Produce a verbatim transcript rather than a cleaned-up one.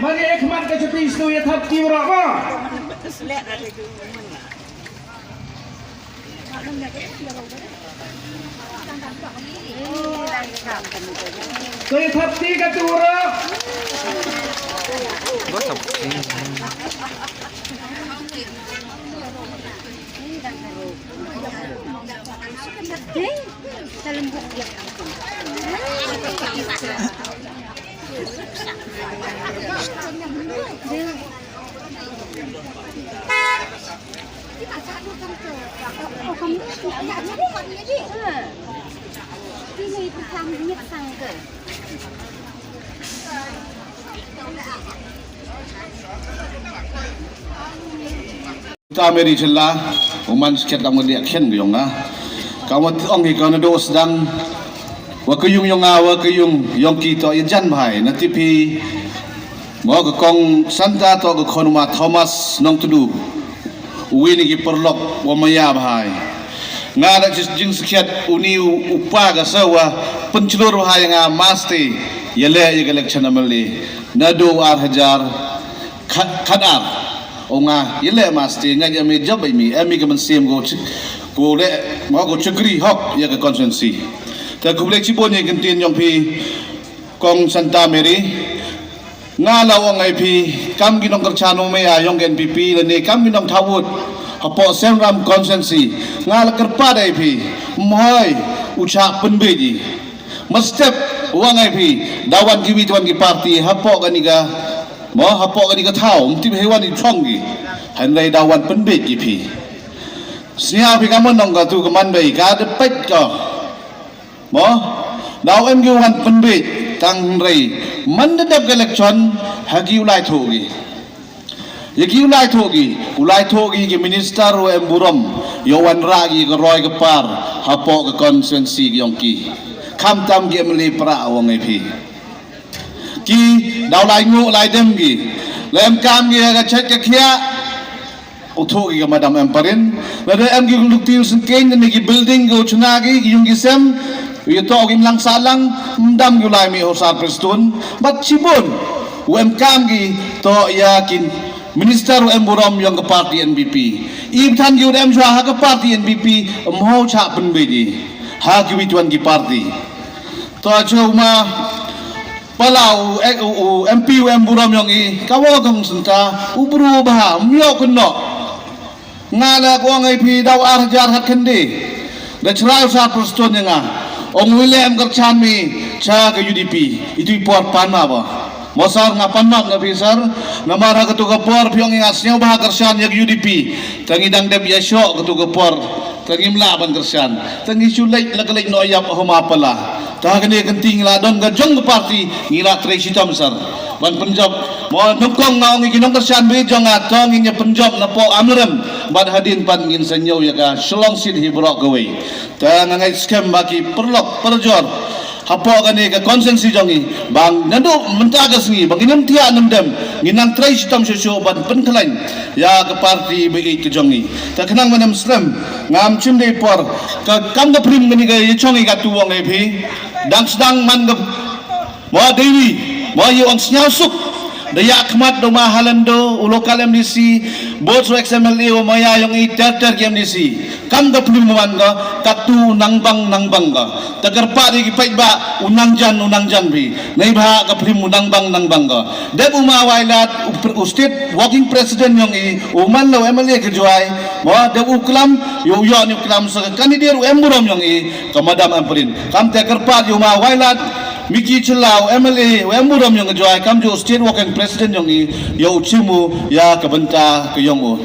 Mane ek man ka chati stu ya thap ti bra ba. Stu ya thap ti ka tu bra. Santa Mary Chylla, u man skhet kam ka diak khen ka yong nga. Ka wat ong hi ka na do sdang. Wa ka yung yong nga, wa ka yung yong ki to ya jan bhai. Na tipi. Mo ka kong Santa to ka khon u ma Thomas Nongtdu. U wi ni ki perlok wa maya bhai. Nga da jis jing skhet u ni u, u pa ka sa wa penchlur bhai nga maste. Ya le ya ka election M L A. Na do ar hajar. Khat, khat ar. O nga, ya le maste, nga ya me job ai mi, ai mi ka mynsiem ko ch-, ko le, mo ko chukri hok, ya ka constituency. Ta ko le chibon ya ka ktien yong phi, kong Santa Mary. Nga la ong ai phi, kam ki nongkyrchan u me ya yong ka N P P, la ne kam ki nongthaw vote. Hapoh Sengram constituency. Nga la kyrpad ai phi, mhoi, u cha pynbeit i. Mastep, u ong ai phi, da wan ki wi tuan ki party, hapoh kani ka, mo, hapoh kani ka thaw, mtip hewan i chong ki. Hynrei da wan pynbeit ki phi. Snia phi ka mon nong ka tu ka man bei, ka de peit ka. Mo, da wan ki wan pynbeit, tang hynrei. Man de dep ka election, ha ki u lai thu ki. Ya ki u lai thoh ki, u lai thoh ki ki minister u em burom, ya wan rah ki ka roi ka par, hapoh ka constituency ki yong ki. Kham tam ki M L A pra u ong ai phi. Ki, daw lai nguh lai dem ki. La em kam ki ha ka chet ka khiah. U thoh ki ka madam em parin. La da em ki lukti u sengkeng ne ki building ki u chuna ki, ki yung ki sem. U ya toh ki mlang salang, mdam ki u lai mi hosar prestone. Bat chibun, u em kam ki, toh ya ki Minister u em burom yong ka party N P P. I bthan ki u em jwa ha ka party N P P, em hau cha pynbeit i. Ha ki wi tuan ki party. To chu ma pala u, u, u M P u em burom yong i. Ka wa kong Santa, u bru bha, myok kno. Nga la ko ngai phi daw ar hajar hat khynde. Da chrai u sar prestone ya nga. Ong wi le em kyrchan mi cha ka U D P. Itu i por pan ma ba. Mo sar nga pan nok na phi sar. Namar ha katu ka por phi ong nga sñiaw ba ha kyrchan ya ka U D P. Tangi dang dep ya shoh katu ka por. Tangi mla ban kyrchan. Tangi chu leit la ka leit no yap homa pala. Ta kane kan ti ngi la don ka jong ka party ngi la trei shitom sar. Ban pynjop mo nongkong nga ong ki nongkyrchan bi jong nga to ngi nya pynjop na po amrem. Bad hadin pan ngin sa ñiew ya ka shlong sit hi brok kawei. Ta nga ngai skem ba ki perlok perjor. Hapoh kane ka constituency jong ngi bang nadu mynta ka sngi bang ngin tiak nandem ngin nang trei shitom shuh shuh ban pynkhlain ya ka party bi ka jong ngi. Ta khnang manem slem ngam chim dei por ka kam ka prim kane ka ya chong i ka tu wong ai phi. Dang sdang man ka Mo Dewi, mo yu ong sñiaw suk. Da ya khmat do ma Halando, u local M D C, bot so X M L A, u maya yong i ter ter ki M D C. Kam ka plim man ka, ka tu nang bang nang bang ka. Ta kyrpad ki pait ba, u nang jan, u nang jan bi. Nei ba ka plim u nang bang nang bang ka. Dep u ma Wailat, u, u state working president yong i, u man lo M L A ka Jowai. Mo dep u klam, yo yo ni u klam sa ka candidate u em burom yong i, ka madam Ampareen. Kam te kyrpad yo ma Wailat, Miki Chylla u M L A, u em burom yong ka Jowai, kam ju state working president yong i, yo u chimu, ya ka bynta ka yong u.